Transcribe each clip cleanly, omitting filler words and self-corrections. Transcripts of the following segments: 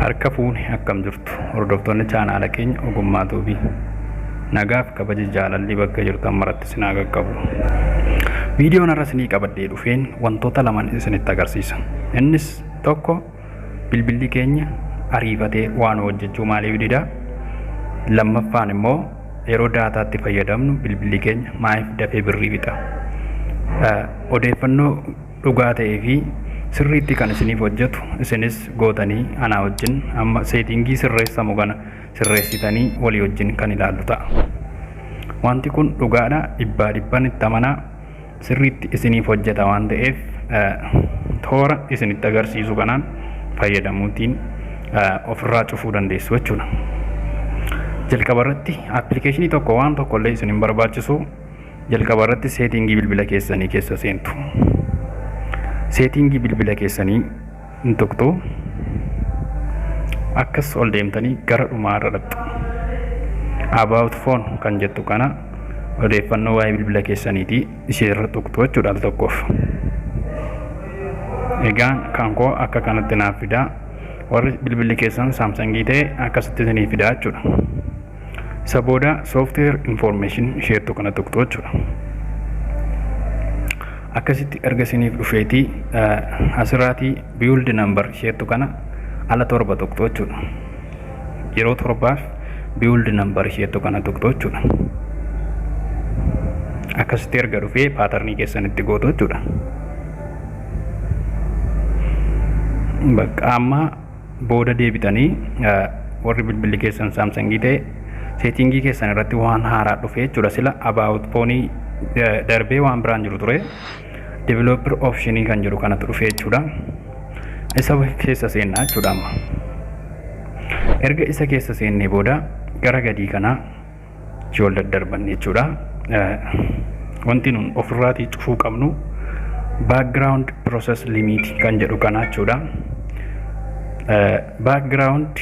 Harka fuune, akkam jirtu hordoftoonni chaanaala keenya Ogummaa Tuubii? Nagaaf kabaji jaalalli bakka jirtan maratti isin haa qaqqabu. Viidiyoon har'a isinii qabadhee dhufeen wantoota lamaan isinitti agarsiisa. Innis tokko, bilbilli keenya ariifatee waan hojjechuu maaliif dida? Lammaffaan immoo, yeroo daataatti fayyadamnu bilbilli keenya maaliif dafee birrii fixa? Odeeffannoo dhugaa ta'ee fi sirriitti kan isiniif hojjetu, isinis gootanii anaa wajjin amma setting sirreessamu kana sirreessitanii walii wajjin kan ilaallu ta'a. Wanti kun dhugaadha, dhibbaa dhibban itti amanaa, sirriitti isiniif hojjeta waan ta'eef toora isinitti agarsiisu kanaan fayyadamuutiin ofirraa cufuu dandeessu jechuudha. Jalqaba irratti appilikeeshinii tokko waan tokko illee isin hin barbaachisu. Jalqaba irratti setting bilbila keessanii keessa seentu. Setting bilbila keessanii hin tuqxu. Akkas ol deemtanii gara dhumaa irra dhaqxu. About phone kan jettu kana, odeeffannoo waa'ee bilbila keessaniitii ishee irra tuqxu jechuudha al tokkoof. Egaan kan koo akka kanatti naaf fidaa. Warri bilbilli keessan Samsungii ta'e akkasitti isinii fidaa jechuudha. Isa booda software information isheettu kana tuqxu jechuudha. Akkasitti erga isiniif dhufeetii asirraatii build number isheettu kana ala torba tuqxu jechuudha. Yeroo torbaaf build number isheettu kana tuqxu jechuudha. Akkasitti erga dhufee pattern keessanitti gootu jechuudha. Bakka amma booda deebitanii, warri bilbilli keessan Samsungii ta'e, setting keessan irratti waan haaraa dhufe jechuudha. Sila about phone darbee waan biraan jiru ture. Developer option kan jedhu kanatu dhufe jechuudha. Isa keessa seennaa jechuudha amma. Erga isa keessa seennee booda gara gadii kanaa ol daddarbanne jechuudha. Wanti nun ofirraatii cufuu qabnu background process limit kan jedhu kana jechuudha. Background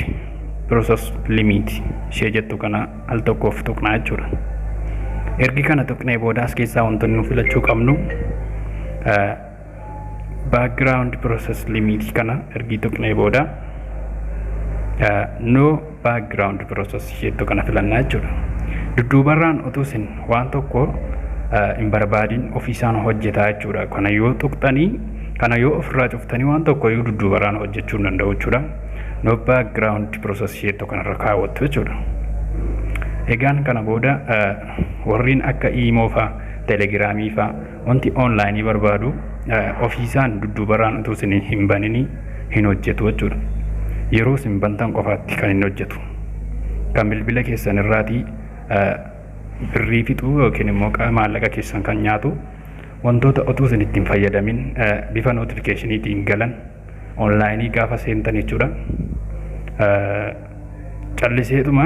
process limit ishee jettu kana al tokkoof tuqnaa jechuudha. Ergi kana tuqnee booda as keessaa wantoonni nu filachuu qabnu, background process limit kana ergi tuqnee booda no background process isheettu kana filannaa jechuudha. Dudduubarraan utuu isin waan tokko hin barbaadin ofiisaan hojjetaa jechuudha. Kana yoo tuqxanii, kana yoo ofirraa cuftanii, waan tokko iyyuu dudduubarraan hojjechuu hin danda'u jechuudha. No background process isheettu kanarra kaawwattu jechuudha. Egaan kana booda warreen akka Imo fa'aa, Telegramii fa'aa, wanti online barbaadu ofiisaan dudduubarraan utuu isin hin banini hin hojjetu jechuudha. Yeroo isin bantan qofaatti kan inni hojjetu. Kan bilbila keessan irraatii birrii fixuu yookiin immoo maallaqa keessan kan nyaatu, wantoota utuu isin ittiin fayyadamin bifa notificationiitiin galan, online gaafa seentan jechuudha. Calliseetuma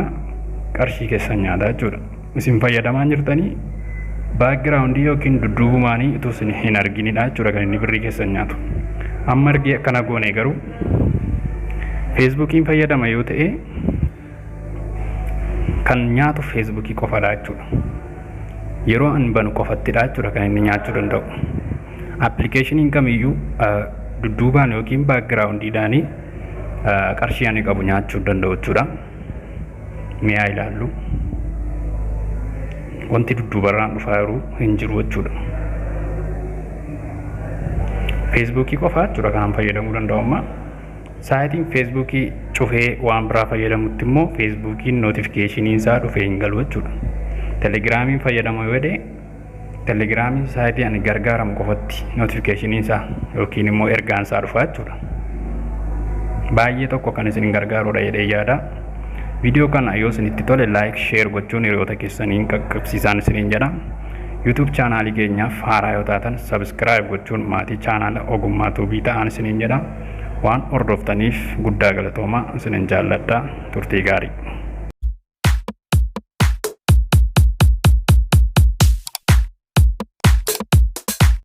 qarshii keessan nyaata jechuudha. Isin fayyadamaa jirtanii background yookiin dudduubumaanii utuu isin hin arginidha jechuudha kan inni birrii keessan nyaatu. Amma ergi akkana goone garuu, Facebookiin fayyadama yoo ta'e, kan nyaatu Facebookii qofadha jechuudha. Yeroo an banu qofattidha jechuudha kan inni nyaachuu danda'u. Appilikeeshiniin kamiyyuu dudduubaan yookiin backgroundiidhaanii qarshii ani qabu nyaachuu danda'u jechuudha. Mi'aa ilaallu. Wanti dudduubarraan dhufaa jiru hin jiru jechuudha. Facebookii qofaa jechuudha kanaan fayyadamuu danda'u amma. Saayitiin Facebookii cufee waan biraa fayyadamutti immoo Facebookiin notificationiin isaa dhufee hin galu jechuudha. Telegramiin fayyadamu yoo ta'e, Telegramiin saayitii ani gargaaramu qofatti notificationiin isaa yookiin immoo ergaan isaa dhufa jechuudha. Baay'ee tokko kan isin gargaarudha jedhee yaada. Viidiyoo kana yoo isinitti tole, like, share gochuun hiriyoota keessaniin qaqqabsiisaan isiniin jedha. YouTube chaanaalii keenyaaf haaraa yoo taatan, subscribe gochuun maatii chaanaala Ogummaa Tuubii ta'an isiniin jedha. Waan hordoftaniif guddaa galatoomaa, isinin jaalladha. Turtii gaarii.